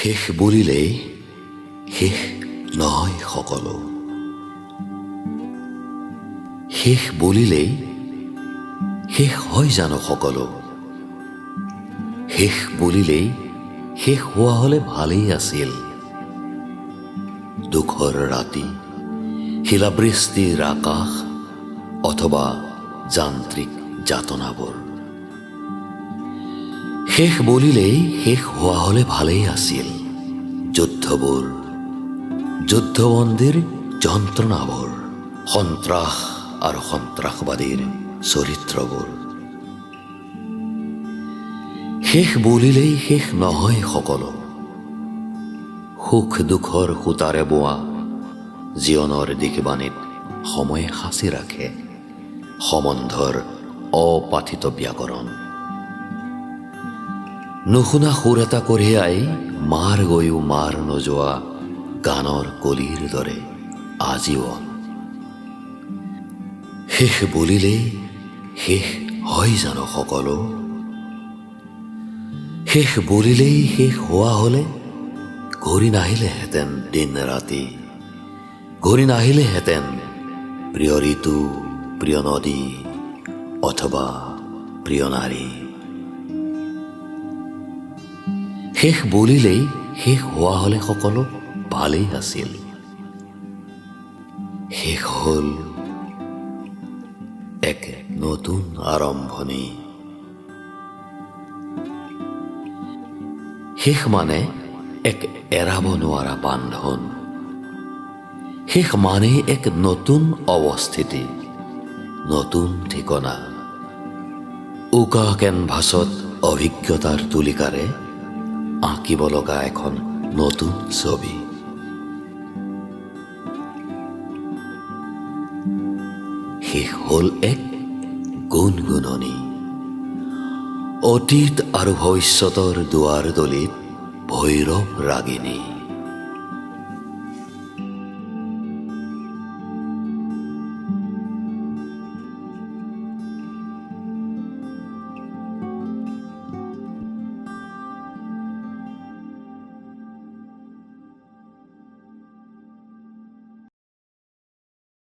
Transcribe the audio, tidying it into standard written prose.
শেষ বুলিলেই শেষ নহয় সকলো। শেষ বুলিলেই শেষ হয় জানো সকলো? শেষ বুলিলেই শেষ হোৱা হ'লে ভালেই আছিল দুখৰ ৰাতি, শিলাবৃষ্টিৰ আকাশ অথবা যান্ত্ৰিক যাতনাবোৰ। শেষ বুলিলেই শেষ হোৱা হ'লে ভালেই আছিল যুদ্ধবোৰ, যুদ্ধবন্দীৰ যন্ত্ৰণাবোৰ, সন্ত্ৰাস আৰু সন্ত্ৰাসবাদীৰ চৰিত্ৰবোৰ। শেষ বুলিলেই শেষ নহয় সকলো। সুখ দুখৰ সূতাৰে বোৱা জীৱনৰ দিশবাণীত সময়ে সাঁচি ৰাখে সম্বন্ধৰ অপাঠিত ব্যাকৰণ। নুশুনা সুৰ এটা কঢ়িয়াই মাৰ গৈও মাৰ নোযোৱা গানৰ কলিৰ দৰে আজীৱন। শেষ বুলিলেই শেষ হয় জানো সকলো? শেষ বুলিলেই শেষ হোৱা হ'লে ঘূৰি নাহিলেহেঁতেন দিন ৰাতি, ঘূৰি নাহিলেহেঁতেন প্ৰিয় ঋতু, প্ৰিয় নদী অথবা প্ৰিয় নাৰী। শেষ বুলিলেই শেষ হোৱা হ'লে সকলো ভালেই আছিল। শেষ হ'ল এক নতুন আৰম্ভণি। শেষ মানে এক এৰাব নোৱাৰা বান্ধোন। শেষ মানেই এক নতুন অৱস্থিতি, নতুন ঠিকনা। উকা কেনভাছত অভিজ্ঞতাৰ তুলিকাৰে আঁকিব লগা এখন নতুন ছবি। শেষ হ'ল এক গুণগুণনি, অতীত আৰু ভৱিষ্যতৰ দুৱাৰদলিত ভৈৰৱ ৰাগিনী।